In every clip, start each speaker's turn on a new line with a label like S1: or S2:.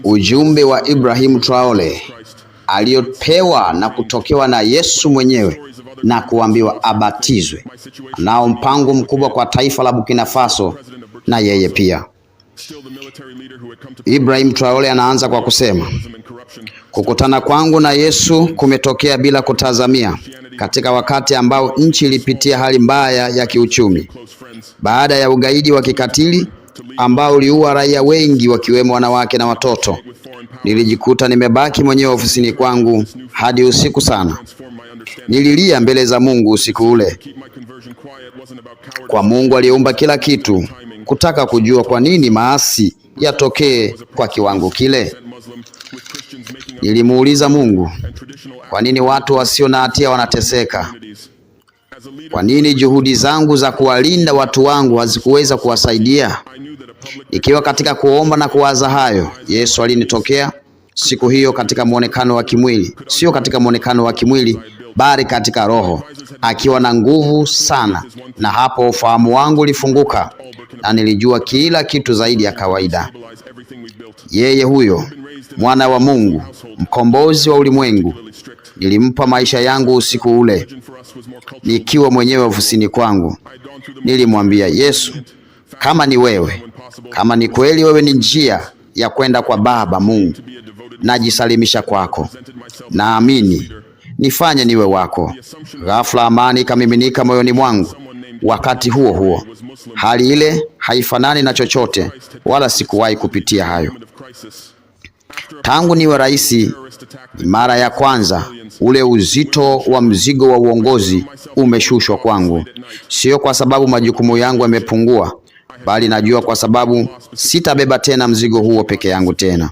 S1: Ujumbe wa Ibrahim Traore aliyopewa na kutokewa na Yesu mwenyewe na kuambiwa abatizwe. Anao mpango mkubwa kwa taifa la Burkina Faso na yeye pia. Ibrahim Traore anaanza kwa kusema, kukutana kwangu na Yesu kumetokea bila kutazamia, katika wakati ambao nchi ilipitia hali mbaya ya kiuchumi baada ya ugaidi wa kikatili ambao uliua raia wengi wakiwemo wanawake na watoto. Nilijikuta nimebaki mwenyewe ofisini kwangu hadi usiku sana. Nililia mbele za Mungu usiku ule, kwa Mungu aliyeumba kila kitu, kutaka kujua kwa nini maasi yatokee kwa kiwango kile. Nilimuuliza Mungu, kwa nini watu wasio na hatia wanateseka? Kwa nini juhudi zangu za kuwalinda watu wangu hazikuweza kuwasaidia? Ikiwa katika kuomba na kuwaza hayo, Yesu alinitokea siku hiyo katika mwonekano wa kimwili, sio katika mwonekano wa kimwili, bali katika roho, akiwa na nguvu sana, na hapo ufahamu wangu ulifunguka na nilijua kila kitu zaidi ya kawaida. Yeye huyo mwana wa Mungu, mkombozi wa ulimwengu, nilimpa maisha yangu usiku ule, nikiwa mwenyewe ofisini kwangu. Nilimwambia Yesu, kama ni wewe, kama ni kweli wewe ni njia ya kwenda kwa Baba Mungu, najisalimisha kwako, naamini, nifanye niwe wako. Ghafla amani ikamiminika moyoni mwangu. Wakati huo huo, hali ile haifanani na chochote, wala sikuwahi kupitia hayo tangu niwe rais. Mara ya kwanza ule uzito wa mzigo wa uongozi umeshushwa kwangu, sio kwa sababu majukumu yangu yamepungua, bali najua kwa sababu sitabeba tena mzigo huo peke yangu tena.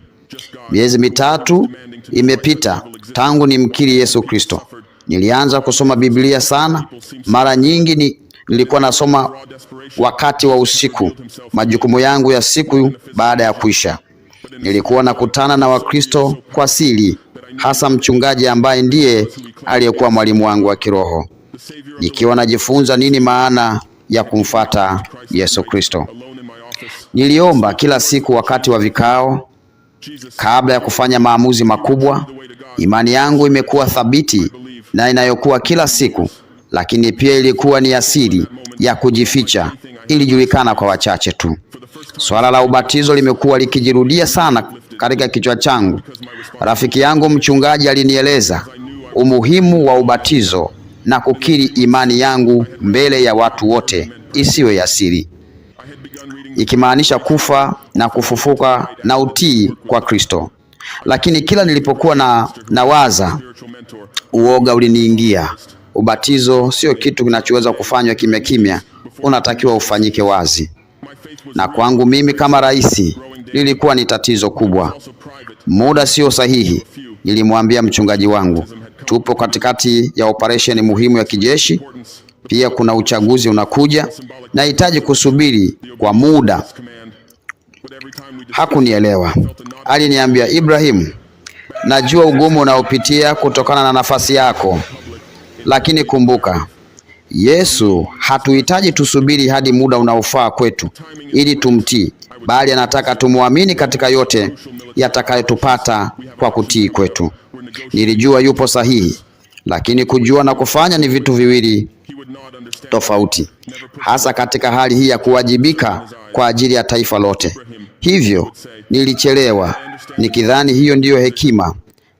S1: Miezi 3 imepita tangu nimkiri Yesu Kristo. Nilianza kusoma Biblia sana. Mara nyingi nilikuwa nasoma wakati wa usiku, majukumu yangu ya siku baada ya kuisha. Nilikuwa nakutana na Wakristo kwa siri, hasa mchungaji ambaye ndiye aliyekuwa mwalimu wangu wa kiroho, nikiwa najifunza nini maana ya kumfata Yesu Kristo. Niliomba kila siku wakati wa vikao, kabla ya kufanya maamuzi makubwa. Imani yangu imekuwa thabiti na inayokuwa kila siku, lakini pia ilikuwa ni asiri ya kujificha, ilijulikana kwa wachache tu. Swala la ubatizo limekuwa likijirudia sana katika kichwa changu. Rafiki yangu mchungaji alinieleza umuhimu wa ubatizo na kukiri imani yangu mbele ya watu wote, isiwe ya siri, ikimaanisha kufa na kufufuka na utii kwa Kristo. Lakini kila nilipokuwa na nawaza, uoga uliniingia. Ubatizo sio kitu kinachoweza kufanywa kimya kimya, unatakiwa ufanyike wazi. Na kwangu mimi kama rais lilikuwa ni tatizo kubwa. Muda sio sahihi, nilimwambia mchungaji wangu. Tupo katikati ya operesheni muhimu ya kijeshi, pia kuna uchaguzi unakuja, nahitaji kusubiri kwa muda. Hakunielewa. Aliniambia, Ibrahim, najua ugumu unaopitia kutokana na nafasi yako, lakini kumbuka Yesu hatuhitaji tusubiri hadi muda unaofaa kwetu ili tumtii, bali anataka tumwamini katika yote yatakayotupata kwa kutii kwetu. Nilijua yupo sahihi, lakini kujua na kufanya ni vitu viwili tofauti, hasa katika hali hii ya kuwajibika kwa ajili ya taifa lote. Hivyo nilichelewa, nikidhani hiyo ndiyo hekima,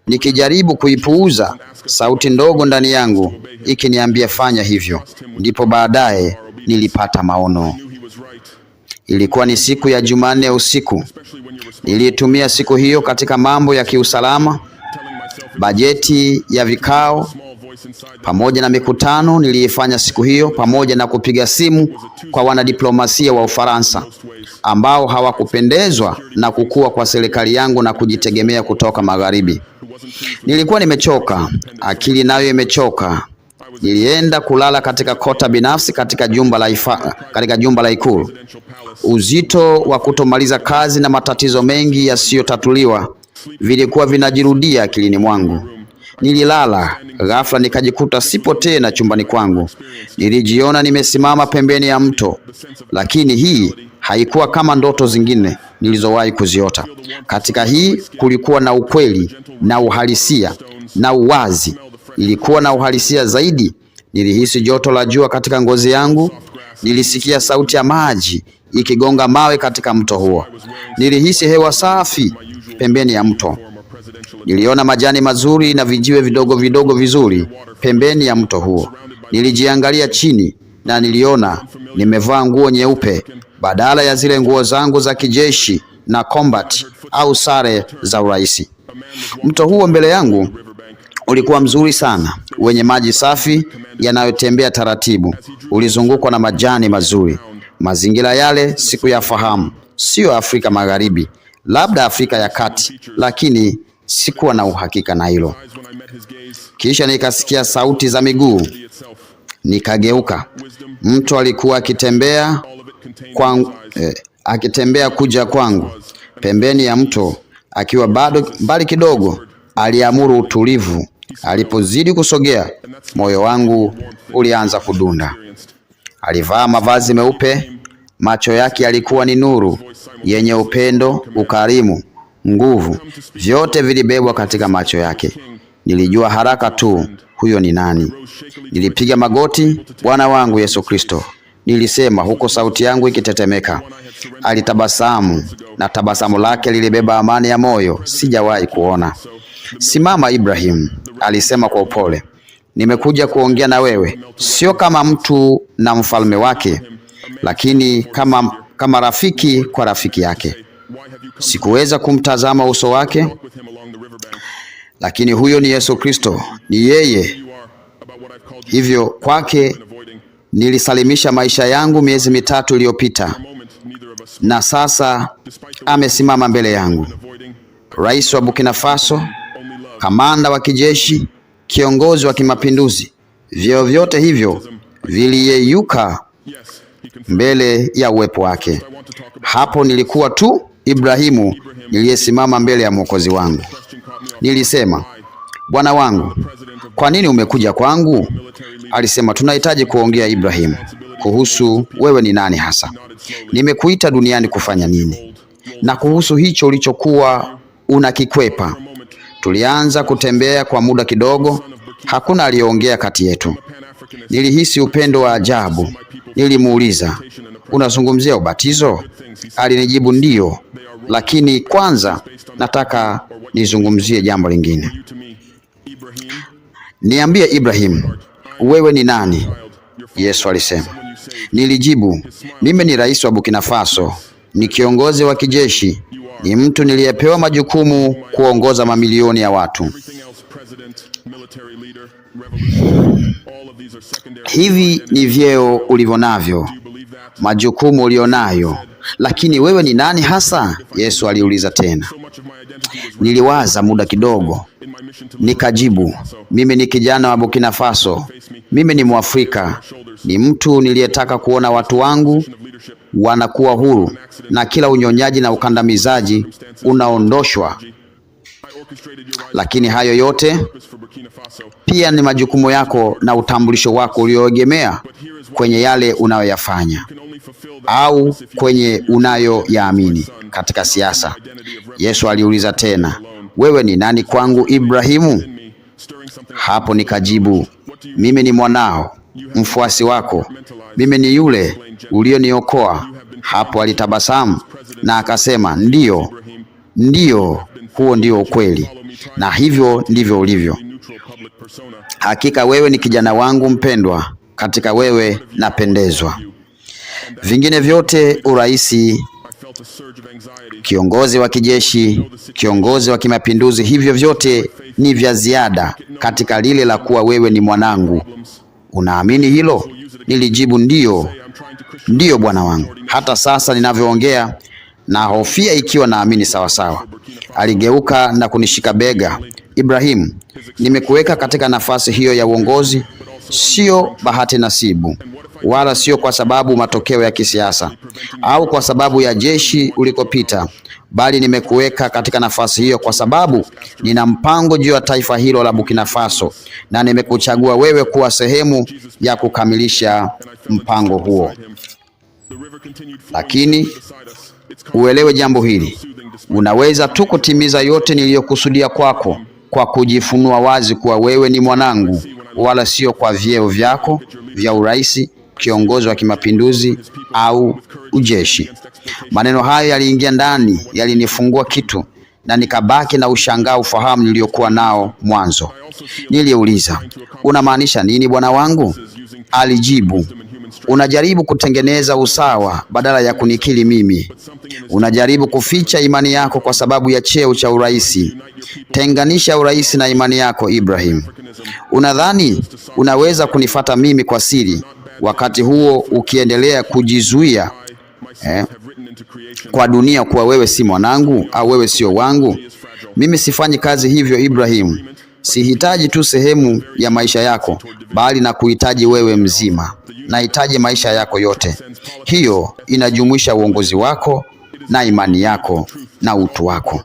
S1: nikijaribu kuipuuza sauti ndogo ndani yangu ikiniambia fanya hivyo. Ndipo baadaye nilipata maono. Ilikuwa ni siku ya Jumanne usiku. Niliitumia siku hiyo katika mambo ya kiusalama, bajeti ya vikao pamoja na mikutano niliifanya siku hiyo, pamoja na kupiga simu kwa wanadiplomasia wa Ufaransa ambao hawakupendezwa na kukua kwa serikali yangu na kujitegemea kutoka magharibi. Nilikuwa nimechoka, akili nayo imechoka. Nilienda kulala katika kota binafsi katika jumba la Ikulu. Uzito wa kutomaliza kazi na matatizo mengi yasiyotatuliwa vilikuwa vinajirudia akilini mwangu. Nililala, ghafla nikajikuta sipo tena chumbani kwangu. Nilijiona nimesimama pembeni ya mto, lakini hii haikuwa kama ndoto zingine nilizowahi kuziota. Katika hii kulikuwa na ukweli na uhalisia na uwazi. Ilikuwa na uhalisia zaidi. Nilihisi joto la jua katika ngozi yangu. Nilisikia sauti ya maji ikigonga mawe katika mto huo. Nilihisi hewa safi pembeni ya mto. Niliona majani mazuri na vijiwe vidogo vidogo vizuri pembeni ya mto huo. Nilijiangalia chini na niliona nimevaa nguo nyeupe badala ya zile nguo zangu za kijeshi na combat au sare za urais. Mto huo mbele yangu ulikuwa mzuri sana, wenye maji safi yanayotembea taratibu. Ulizungukwa na majani mazuri. Mazingira yale sikuyafahamu, siyo Afrika Magharibi, labda Afrika ya Kati, lakini sikuwa na uhakika na hilo. Kisha nikasikia sauti za miguu, nikageuka. Mtu alikuwa akitembea kwangu, akitembea kuja kwangu pembeni ya mto, akiwa bado mbali kidogo. Aliamuru utulivu. Alipozidi kusogea, moyo wangu ulianza kudunda. Alivaa mavazi meupe, macho yake yalikuwa ni nuru yenye upendo, ukarimu, nguvu, vyote vilibebwa katika macho yake. Nilijua haraka tu huyo ni nani. Nilipiga magoti. Bwana wangu Yesu Kristo, nilisema huku sauti yangu ikitetemeka. Alitabasamu na tabasamu lake lilibeba amani ya moyo sijawahi kuona. Simama Ibrahim, alisema kwa upole. Nimekuja kuongea na wewe, sio kama mtu na mfalme wake, lakini kama rafiki kwa rafiki yake. Sikuweza kumtazama uso wake, lakini huyo ni Yesu Kristo, ni yeye. Hivyo kwake nilisalimisha maisha yangu miezi 3 iliyopita, na sasa amesimama mbele yangu, rais wa Burkina Faso, kamanda wa kijeshi, kiongozi wa kimapinduzi. Vyeo vyote hivyo viliyeyuka mbele ya uwepo wake. Hapo nilikuwa tu Ibrahimu niliyesimama mbele ya Mwokozi wangu. Nilisema, Bwana wangu, kwa nini umekuja kwangu? Alisema, tunahitaji kuongea Ibrahimu, kuhusu wewe ni nani hasa. Nimekuita duniani kufanya nini? Na kuhusu hicho ulichokuwa unakikwepa. Tulianza kutembea kwa muda kidogo, hakuna aliyeongea kati yetu. Nilihisi upendo wa ajabu. Nilimuuliza, unazungumzia ubatizo? Alinijibu, ndiyo, lakini kwanza nataka nizungumzie jambo lingine. Niambie Ibrahim, wewe ni nani? Yesu alisema. Nilijibu, mimi ni rais wa Burkina Faso, ni kiongozi wa kijeshi, ni mtu niliyepewa majukumu kuongoza mamilioni ya watu. Hivi ni vyeo ulivyo navyo, majukumu ulionayo, lakini wewe ni nani hasa? Yesu aliuliza tena. Niliwaza muda kidogo, nikajibu, mimi ni kijana wa Burkina Faso, mimi ni Mwafrika, ni mtu niliyetaka kuona watu wangu wanakuwa huru na kila unyonyaji na ukandamizaji unaondoshwa. Lakini hayo yote pia ni majukumu yako na utambulisho wako ulioegemea kwenye yale unayoyafanya au kwenye unayoyaamini katika siasa. Yesu aliuliza tena, wewe ni nani kwangu Ibrahimu? Hapo nikajibu, mimi ni mwanao, mfuasi wako, mimi ni yule ulioniokoa. Hapo alitabasamu na akasema, ndiyo, ndiyo, huo ndio ukweli, na hivyo ndivyo ulivyo. Hakika wewe ni kijana wangu mpendwa, katika wewe napendezwa. Vingine vyote, uraisi, kiongozi wa kijeshi, kiongozi wa kimapinduzi, hivyo vyote ni vya ziada katika lile la kuwa wewe ni mwanangu. Unaamini hilo? Nilijibu, ndiyo, ndiyo bwana wangu. Hata sasa ninavyoongea nahofia ikiwa naamini sawasawa. Aligeuka na kunishika bega. Ibrahimu, nimekuweka katika nafasi hiyo ya uongozi, sio bahati nasibu, wala sio kwa sababu matokeo ya kisiasa au kwa sababu ya jeshi ulikopita, bali nimekuweka katika nafasi hiyo kwa sababu nina mpango juu ya taifa hilo la Burkina Faso, na nimekuchagua wewe kuwa sehemu ya kukamilisha mpango huo. Lakini Uelewe jambo hili, unaweza tu kutimiza yote niliyokusudia kwako kwa kujifunua wazi kuwa wewe ni mwanangu, wala sio kwa vyeo vyako vya urais, kiongozi wa kimapinduzi au ujeshi. Maneno hayo yaliingia ndani, yalinifungua kitu na nikabaki na ushangaa ufahamu niliokuwa nao mwanzo. Niliuliza, unamaanisha nini bwana wangu? Alijibu, unajaribu kutengeneza usawa badala ya kunikiri mimi. Unajaribu kuficha imani yako kwa sababu ya cheo cha uraisi. Tenganisha uraisi na imani yako, Ibrahim. Unadhani unaweza kunifata mimi kwa siri, wakati huo ukiendelea kujizuia kwa dunia kuwa wewe si mwanangu au wewe sio wangu? Mimi sifanyi kazi hivyo, Ibrahim. Sihitaji tu sehemu ya maisha yako, bali na kuhitaji wewe mzima. Nahitaji maisha yako yote. Hiyo inajumuisha uongozi wako na imani yako na utu wako.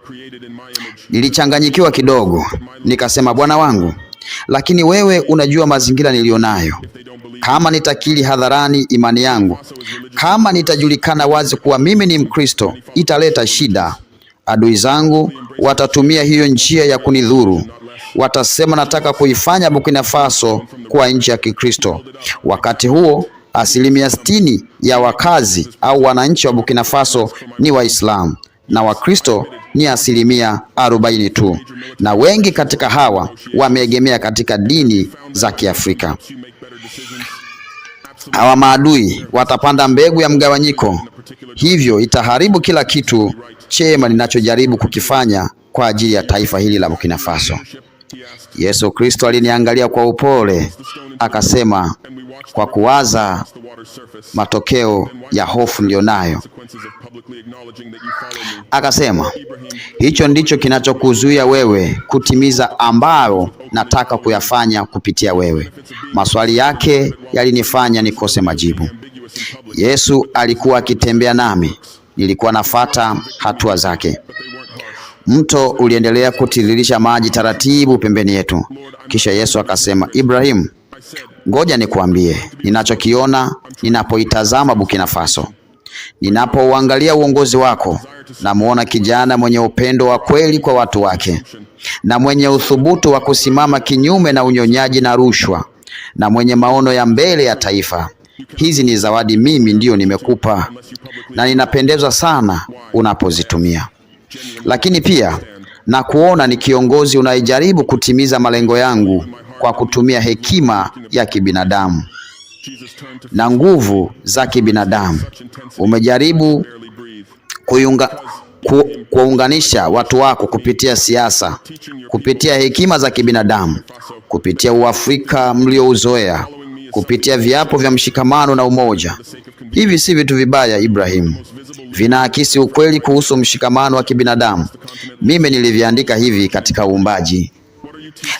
S1: Nilichanganyikiwa kidogo, nikasema, bwana wangu, lakini wewe unajua mazingira niliyonayo. Kama nitakiri hadharani imani yangu, kama nitajulikana wazi kuwa mimi ni Mkristo, italeta shida. Adui zangu watatumia hiyo njia ya kunidhuru. Watasema nataka kuifanya Burkina Faso kuwa nchi ya Kikristo. Wakati huo 60% ya wakazi au wananchi wa Burkina Faso ni Waislamu na Wakristo ni 40% tu, na wengi katika hawa wameegemea katika dini za Kiafrika. Hawa maadui watapanda mbegu ya mgawanyiko, hivyo itaharibu kila kitu chema ninachojaribu kukifanya kwa ajili ya taifa hili la Burkina Faso. Yesu Kristo aliniangalia kwa upole, akasema, kwa kuwaza matokeo ya hofu nilionayo, akasema, hicho ndicho kinachokuzuia wewe kutimiza ambayo nataka kuyafanya kupitia wewe. Maswali yake yalinifanya nikose majibu. Yesu alikuwa akitembea nami, nilikuwa nafata hatua zake. Mto uliendelea kutiririsha maji taratibu pembeni yetu. Kisha Yesu akasema, Ibrahimu, ngoja nikuambie ninachokiona ninapoitazama Burkina Faso. Ninapouangalia uongozi wako, namuona kijana mwenye upendo wa kweli kwa watu wake na mwenye uthubutu wa kusimama kinyume na unyonyaji na rushwa na mwenye maono ya mbele ya taifa. Hizi ni zawadi mimi ndiyo nimekupa, na ninapendezwa sana unapozitumia. Lakini pia na kuona ni kiongozi unayejaribu kutimiza malengo yangu kwa kutumia hekima ya kibinadamu na nguvu za kibinadamu. Umejaribu kuunganisha watu wako kupitia siasa, kupitia hekima za kibinadamu, kupitia Uafrika mliouzoea, kupitia viapo vya mshikamano na umoja. Hivi si vitu vibaya, Ibrahim, vinaakisi ukweli kuhusu mshikamano wa kibinadamu. Mimi niliviandika hivi katika uumbaji.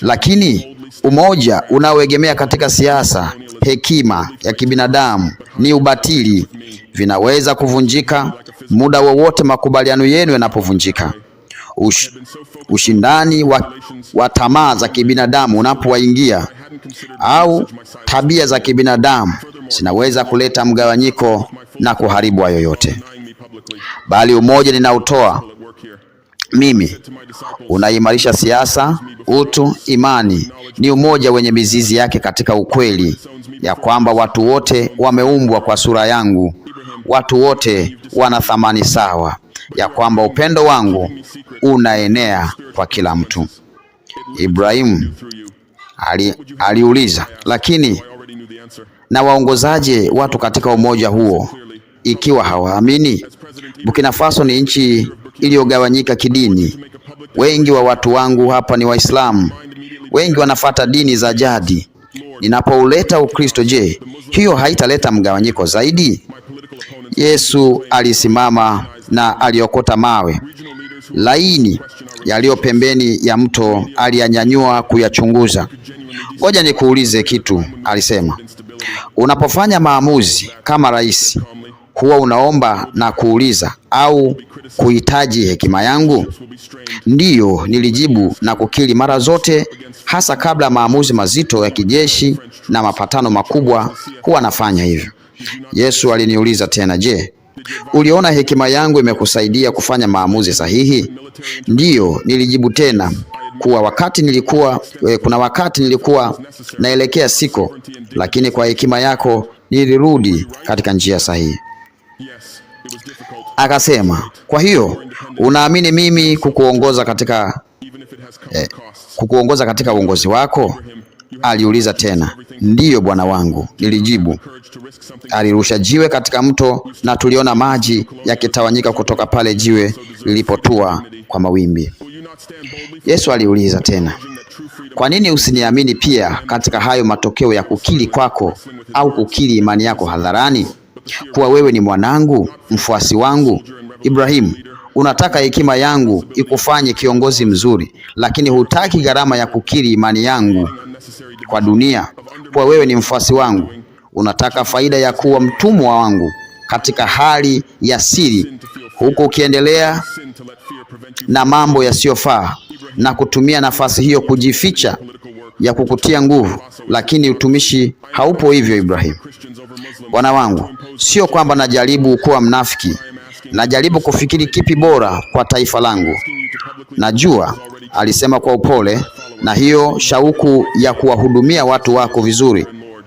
S1: Lakini umoja unaoegemea katika siasa, hekima ya kibinadamu ni ubatili. Vinaweza kuvunjika muda wowote makubaliano yenu yanapovunjika. Ushindani wa tamaa za kibinadamu unapowaingia au tabia za kibinadamu zinaweza kuleta mgawanyiko na kuharibu hayo yote. Bali umoja ninaotoa mimi unaimarisha siasa, utu, imani. Ni umoja wenye mizizi yake katika ukweli ya kwamba watu wote wameumbwa kwa sura yangu, watu wote wana thamani sawa, ya kwamba upendo wangu unaenea kwa kila mtu. Ibrahimu aliuliza, lakini na waongozaje watu katika umoja huo ikiwa hawaamini? Burkina Faso ni nchi iliyogawanyika kidini. Wengi wa watu wangu hapa ni Waislamu, wengi wanafata dini za jadi. Ninapouleta Ukristo, je, hiyo haitaleta mgawanyiko zaidi? Yesu alisimama na aliokota mawe laini yaliyo pembeni ya mto, aliyanyanyua kuyachunguza. Ngoja nikuulize kitu, alisema. Unapofanya maamuzi kama rais, huwa unaomba na kuuliza au kuhitaji hekima yangu? Ndiyo, nilijibu na kukiri mara zote, hasa kabla maamuzi mazito ya kijeshi na mapatano makubwa, huwa nafanya hivyo. Yesu aliniuliza tena, je, Uliona hekima yangu imekusaidia kufanya maamuzi sahihi? Ndiyo, nilijibu tena kuwa wakati nilikuwa kuna wakati nilikuwa naelekea siko, lakini kwa hekima yako nilirudi katika njia sahihi. Akasema, kwa hiyo unaamini mimi kukuongoza katika uongozi wako? Aliuliza tena. Ndiyo bwana wangu, nilijibu. Alirusha jiwe katika mto na tuliona maji yakitawanyika kutoka pale jiwe lilipotua kwa mawimbi. Yesu aliuliza tena, kwa nini usiniamini pia katika hayo matokeo ya kukiri kwako au kukiri imani yako hadharani kuwa wewe ni mwanangu, mfuasi wangu? Ibrahimu, unataka hekima yangu ikufanye kiongozi mzuri, lakini hutaki gharama ya kukiri imani yangu kwa dunia kuwa wewe ni mfuasi wangu. Unataka faida ya kuwa mtumwa wangu katika hali ya siri, huku ukiendelea na mambo yasiyofaa na kutumia nafasi hiyo kujificha ya kukutia nguvu, lakini utumishi haupo hivyo. Ibrahim, bwana wangu, sio kwamba najaribu kuwa mnafiki, najaribu kufikiri kipi bora kwa taifa langu. Najua, alisema kwa upole, na hiyo shauku ya kuwahudumia watu wako vizuri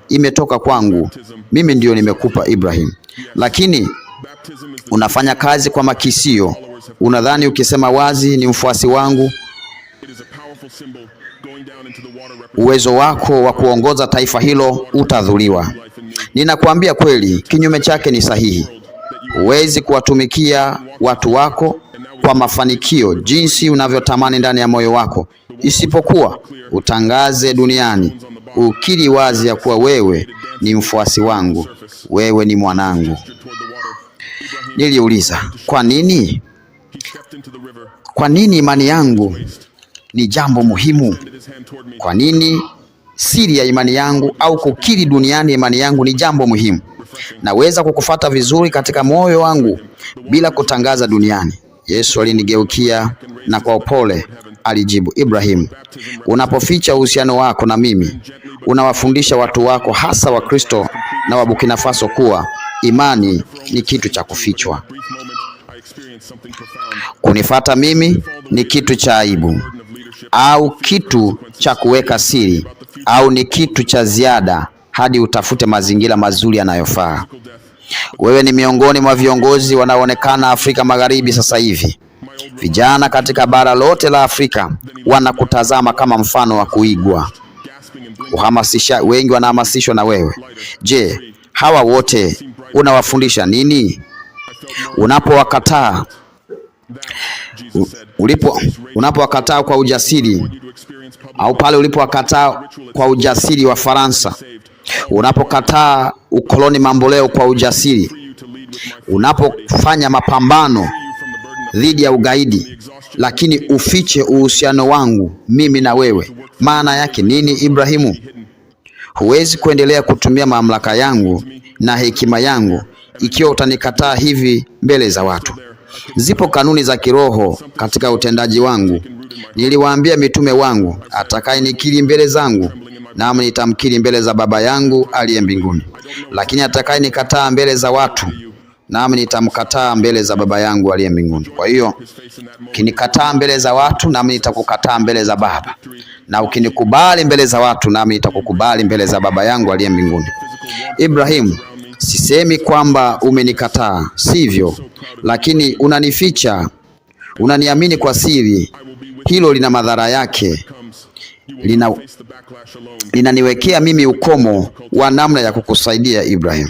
S1: imetoka kwangu. Mimi ndiyo nimekupa Ibrahim, lakini unafanya kazi kwa makisio. Unadhani ukisema wazi ni mfuasi wangu, uwezo wako wa kuongoza taifa hilo utadhuliwa. Ninakuambia kweli, kinyume chake ni sahihi. Huwezi kuwatumikia watu wako kwa mafanikio jinsi unavyotamani ndani ya moyo wako, isipokuwa utangaze duniani, ukiri wazi ya kuwa wewe ni mfuasi wangu, wewe ni mwanangu. Niliuliza, kwa nini? Kwa nini imani yangu ni jambo muhimu? Kwa nini siri ya imani yangu au kukiri duniani imani yangu ni jambo muhimu? Naweza kukufata vizuri katika moyo wangu bila kutangaza duniani. Yesu alinigeukia na kwa upole alijibu, Ibrahim, unapoficha uhusiano wako na mimi, unawafundisha watu wako hasa Wakristo na wa Burkina Faso kuwa imani ni kitu cha kufichwa. Kunifata mimi ni kitu cha aibu au kitu cha kuweka siri au ni kitu cha ziada hadi utafute mazingira mazuri yanayofaa. Wewe ni miongoni mwa viongozi wanaoonekana Afrika Magharibi sasa hivi. Vijana katika bara lote la Afrika wanakutazama kama mfano wa kuigwa. Uhamasisha, wengi wanahamasishwa na wewe. Je, hawa wote unawafundisha nini? Unapowakataa ulipo unapowakataa kwa ujasiri au pale ulipowakataa kwa ujasiri wa Faransa, unapokataa ukoloni mamboleo kwa ujasiri, unapofanya mapambano dhidi ya ugaidi, lakini ufiche uhusiano wangu mimi na wewe, maana yake nini, Ibrahimu? Huwezi kuendelea kutumia mamlaka yangu na hekima yangu ikiwa utanikataa hivi mbele za watu. Zipo kanuni za kiroho katika utendaji wangu. Niliwaambia mitume wangu, atakayenikiri mbele zangu, nami nitamkiri mbele za Baba yangu aliye mbinguni, lakini atakayenikataa mbele za watu, nami nitamkataa mbele za Baba yangu aliye mbinguni. Kwa hiyo ukinikataa mbele za watu, nami nitakukataa mbele za Baba, na ukinikubali mbele za watu, nami nitakukubali mbele za Baba yangu aliye mbinguni. Ibrahimu, sisemi kwamba umenikataa, sivyo, lakini unanificha, unaniamini kwa siri. Hilo lina madhara yake, linaniwekea mimi ukomo wa namna ya kukusaidia Ibrahim.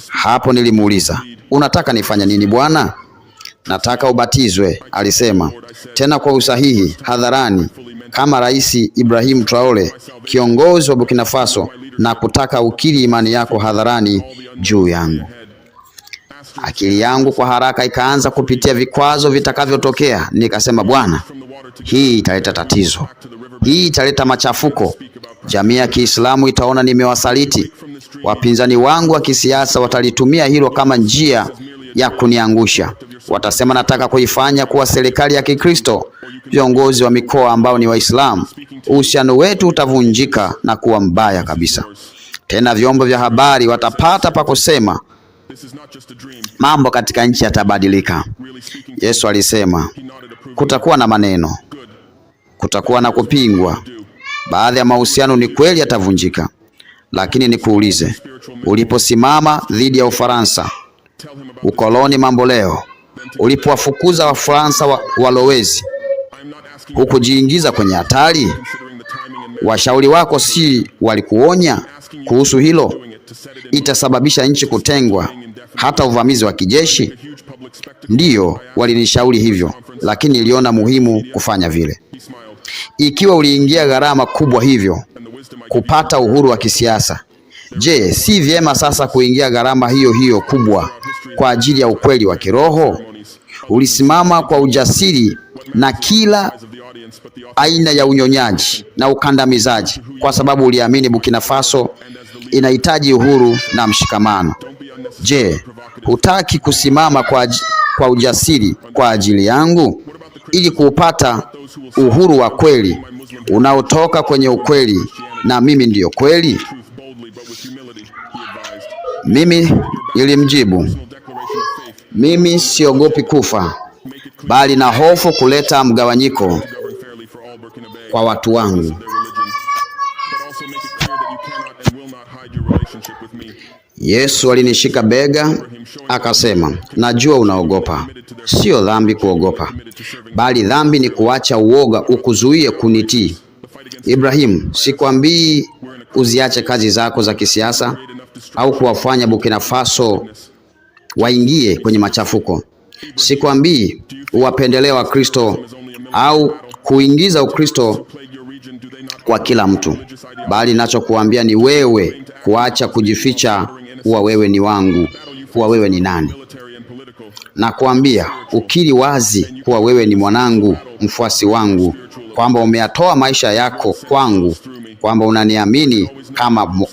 S1: Hapo nilimuuliza, unataka nifanye nini Bwana? Nataka ubatizwe, alisema tena kwa usahihi hadharani, kama Rais Ibrahim Traore, kiongozi wa Burkina Faso, na kutaka ukiri imani yako hadharani juu yangu. Akili yangu kwa haraka ikaanza kupitia vikwazo vitakavyotokea. Nikasema, Bwana, hii italeta tatizo, hii italeta machafuko. Jamii ya Kiislamu itaona nimewasaliti. Wapinzani wangu wa kisiasa watalitumia hilo kama njia ya kuniangusha. Watasema nataka kuifanya kuwa serikali ya Kikristo. Viongozi wa mikoa ambao ni Waislamu, uhusiano wetu utavunjika na kuwa mbaya kabisa. Tena vyombo vya habari watapata pa kusema Mambo katika nchi yatabadilika. Yesu alisema kutakuwa na maneno, kutakuwa na kupingwa, baadhi ya mahusiano ni kweli yatavunjika, lakini nikuulize, uliposimama dhidi ya Ufaransa, ukoloni mamboleo, ulipowafukuza Wafaransa walowezi, hukujiingiza kwenye hatari? Washauri wako si walikuonya kuhusu hilo? Itasababisha nchi kutengwa, hata uvamizi wa kijeshi. Ndiyo, walinishauri hivyo, lakini niliona muhimu kufanya vile. Ikiwa uliingia gharama kubwa hivyo kupata uhuru wa kisiasa, je, si vyema sasa kuingia gharama hiyo hiyo kubwa kwa ajili ya ukweli wa kiroho? Ulisimama kwa ujasiri na kila aina ya unyonyaji na ukandamizaji kwa sababu uliamini Burkina Faso inahitaji uhuru na mshikamano. Je, hutaki kusimama kwa ujasiri kwa ajili yangu ili kuupata uhuru wa kweli unaotoka kwenye ukweli, na mimi ndiyo kweli? Mimi nilimjibu, mimi siogopi kufa, bali na hofu kuleta mgawanyiko kwa watu wangu. Yesu alinishika bega akasema, najua unaogopa. Sio dhambi kuogopa, bali dhambi ni kuacha uoga ukuzuie kunitii. Ibrahimu, sikwambii uziache kazi zako za kisiasa au kuwafanya Burkina Faso waingie kwenye machafuko. Sikwambii uwapendelee Wakristo au kuingiza Ukristo kwa kila mtu, bali nachokuambia ni wewe kuacha kujificha kuwa wewe ni wangu, kuwa wewe ni nani. Nakuambia ukiri wazi kuwa wewe ni mwanangu, mfuasi wangu, kwamba umeyatoa maisha yako kwangu, kwamba unaniamini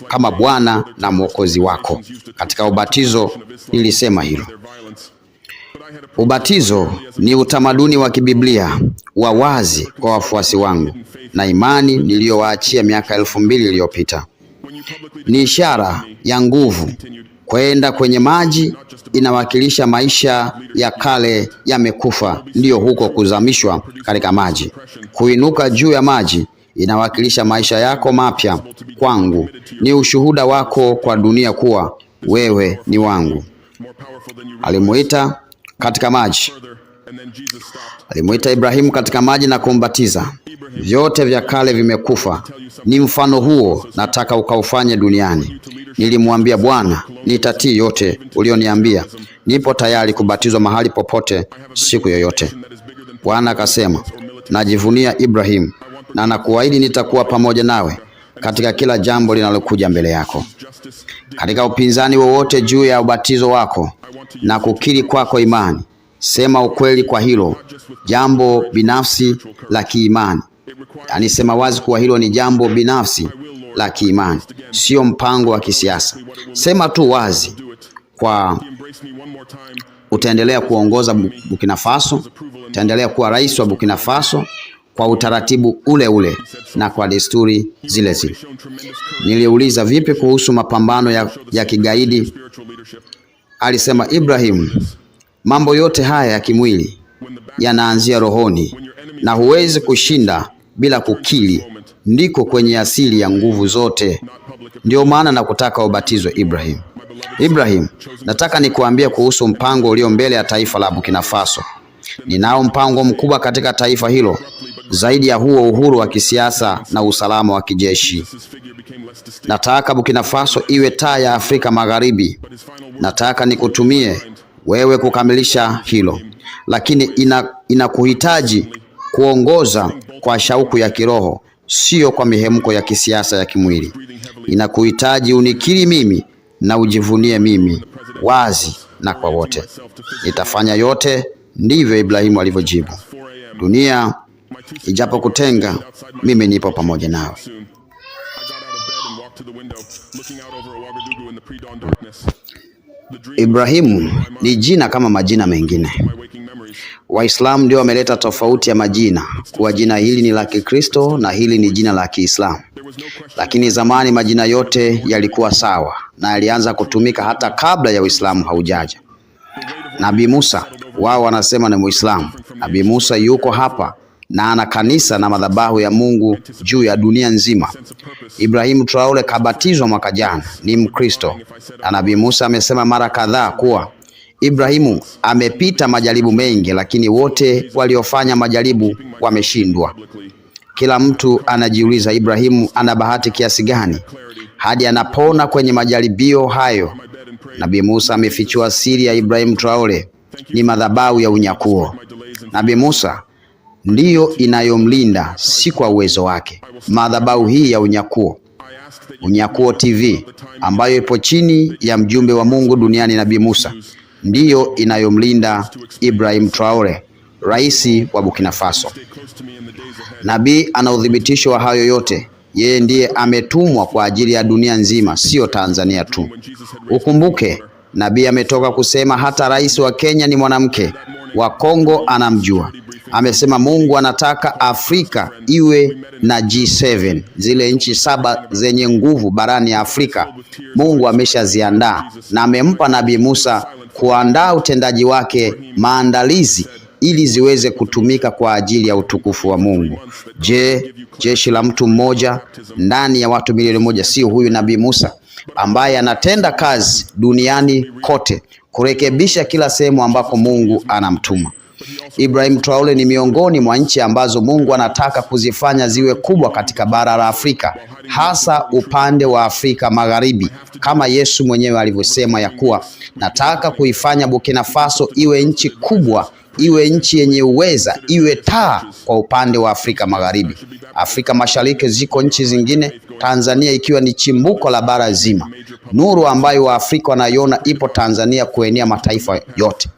S1: kama Bwana na Mwokozi wako. Katika ubatizo nilisema hilo. Ubatizo ni utamaduni wa kibiblia wa wazi kwa wafuasi wangu na imani niliyowaachia miaka 2000 iliyopita. Ni ishara ya nguvu. Kwenda kwenye maji inawakilisha maisha ya kale yamekufa, ndiyo huko kuzamishwa katika maji. Kuinuka juu ya maji inawakilisha maisha yako mapya kwangu, ni ushuhuda wako kwa dunia kuwa wewe ni wangu. Alimuita katika maji, alimuita Ibrahimu katika maji na kumbatiza. Vyote vya kale vimekufa. Ni mfano huo nataka ukaufanye duniani. Nilimwambia Bwana, nitatii yote ulioniambia, nipo tayari kubatizwa mahali popote, siku yoyote. Bwana akasema, najivunia Ibrahimu na nakuahidi nitakuwa pamoja nawe katika kila jambo linalokuja mbele yako. Katika upinzani wowote juu ya ubatizo wako na kukiri kwako imani, sema ukweli kwa hilo jambo binafsi la kiimani. Yaani, sema wazi kuwa hilo ni jambo binafsi la kiimani, sio mpango wa kisiasa. Sema tu wazi kwa utaendelea kuongoza Burkina Faso, utaendelea kuwa rais wa Burkina Faso kwa utaratibu ule ule na kwa desturi zile zile. Niliuliza, vipi kuhusu mapambano ya kigaidi? Alisema, Ibrahim, mambo yote haya ya kimwili yanaanzia rohoni na huwezi kushinda bila kukili. Ndiko kwenye asili ya nguvu zote. Ndio maana nakutaka ubatizwe Ibrahim. Ibrahim, nataka nikuambie kuhusu mpango ulio mbele ya taifa la Burkina Faso. Ninao mpango mkubwa katika taifa hilo, zaidi ya huo uhuru wa kisiasa na usalama wa kijeshi. Nataka Burkina Faso iwe taa ya Afrika Magharibi. Nataka nikutumie wewe kukamilisha hilo, lakini inakuhitaji kuongoza kwa shauku ya kiroho, sio kwa mihemko ya kisiasa ya kimwili. Inakuhitaji unikiri mimi na ujivunie mimi wazi na kwa wote. Nitafanya yote, ndivyo Ibrahimu alivyojibu. Dunia ijapo kutenga, mimi nipo pamoja nawe. Ibrahimu ni jina kama majina mengine. Waislamu ndio wameleta tofauti ya majina, kuwa jina hili ni la Kikristo na hili ni jina la Kiislamu. Lakini zamani majina yote yalikuwa sawa na yalianza kutumika hata kabla ya Uislamu haujaja. Nabii Musa, wao wanasema ni Muislamu. Nabii Musa yuko hapa na ana kanisa na madhabahu ya Mungu juu ya dunia nzima. Ibrahimu Traore kabatizwa mwaka jana, ni Mkristo. Na Nabii Musa amesema mara kadhaa kuwa Ibrahimu amepita majaribu mengi, lakini wote waliofanya majaribu wameshindwa. Kila mtu anajiuliza Ibrahimu ana bahati kiasi gani hadi anapona kwenye majaribio hayo. Nabii Musa amefichua siri ya Ibrahimu Traore ni madhabahu ya unyakuo. Nabii Musa ndiyo inayomlinda, si kwa uwezo wake. Madhabahu hii ya unyakuo, Unyakuo TV, ambayo ipo chini ya mjumbe wa Mungu duniani Nabii Musa, ndiyo inayomlinda Ibrahim Traore, rais wa Burkina Faso. Nabii ana uthibitisho wa hayo yote. Yeye ndiye ametumwa kwa ajili ya dunia nzima, siyo Tanzania tu. Ukumbuke nabii ametoka kusema hata rais wa Kenya ni mwanamke, wa Kongo anamjua. Amesema Mungu anataka Afrika iwe na G7, zile nchi 7 zenye nguvu barani ya Afrika. Mungu ameshaziandaa na amempa Nabii Musa kuandaa utendaji wake, maandalizi ili ziweze kutumika kwa ajili ya utukufu wa Mungu. Je, jeshi la mtu mmoja ndani ya watu milioni 1 sio huyu Nabii Musa ambaye anatenda kazi duniani kote kurekebisha kila sehemu ambako Mungu anamtuma? Ibrahim Traore ni miongoni mwa nchi ambazo Mungu anataka kuzifanya ziwe kubwa katika bara la Afrika, hasa upande wa Afrika Magharibi, kama Yesu mwenyewe alivyosema ya kuwa nataka kuifanya Burkina Faso iwe nchi kubwa, iwe nchi yenye uweza, iwe taa kwa upande wa Afrika Magharibi. Afrika Mashariki ziko nchi zingine, Tanzania ikiwa ni chimbuko la bara zima. Nuru ambayo Waafrika wanaiona ipo Tanzania kuenea mataifa yote.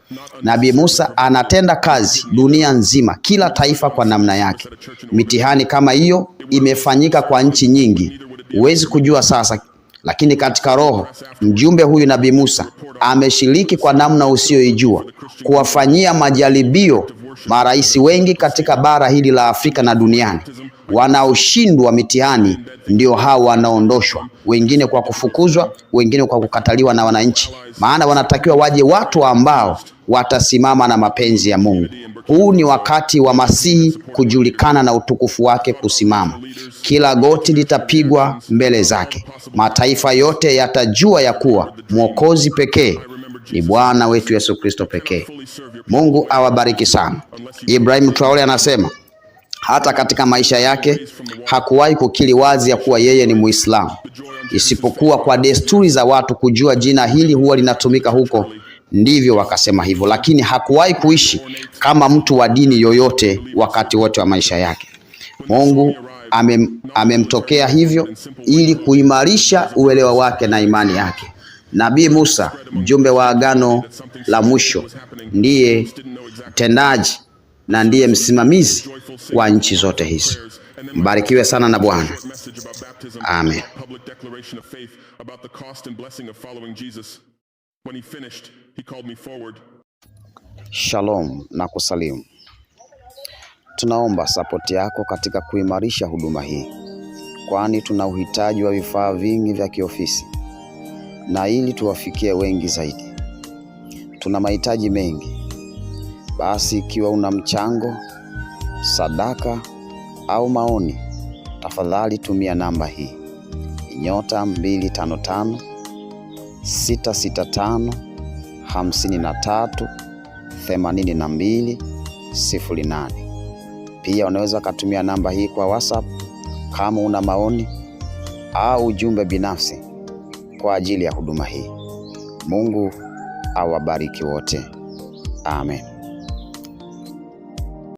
S1: Nabii Musa anatenda kazi dunia nzima, kila taifa kwa namna yake. Mitihani kama hiyo imefanyika kwa nchi nyingi, huwezi kujua sasa, lakini katika roho mjumbe huyu Nabii Musa ameshiriki kwa namna usiyoijua kuwafanyia majaribio marais wengi katika bara hili la Afrika na duniani. Wanaoshindwa mitihani ndio hao wanaondoshwa, wengine kwa kufukuzwa, wengine kwa kukataliwa na wananchi, maana wanatakiwa waje watu ambao watasimama na mapenzi ya Mungu. Huu ni wakati wa Masihi kujulikana na utukufu wake kusimama. Kila goti litapigwa mbele zake, mataifa yote yatajua ya kuwa Mwokozi pekee ni Bwana wetu Yesu Kristo pekee. Mungu awabariki sana. Ibrahim Traore anasema hata katika maisha yake hakuwahi kukiri wazi ya kuwa yeye ni Muislamu, isipokuwa kwa desturi za watu kujua jina hili huwa linatumika huko, ndivyo wakasema hivyo, lakini hakuwahi kuishi kama mtu wa dini yoyote wakati wote wa maisha yake. Mungu amemtokea hivyo ili kuimarisha uelewa wake na imani yake. Nabii Musa, mjumbe wa agano la mwisho, ndiye mtendaji na ndiye msimamizi wa nchi zote hizi. Mbarikiwe sana na Bwana. Amen. Shalom na kusalimu. Tunaomba sapoti yako katika kuimarisha huduma hii, kwani tuna uhitaji wa vifaa vingi vya kiofisi na ili tuwafikie wengi zaidi. Tuna mahitaji mengi. Basi ikiwa una mchango, sadaka au maoni, tafadhali tumia namba hii *255 665 53 82 08. Pia unaweza kutumia namba hii kwa WhatsApp kama una maoni au ujumbe binafsi kwa ajili ya huduma hii. Mungu awabariki wote. Amen.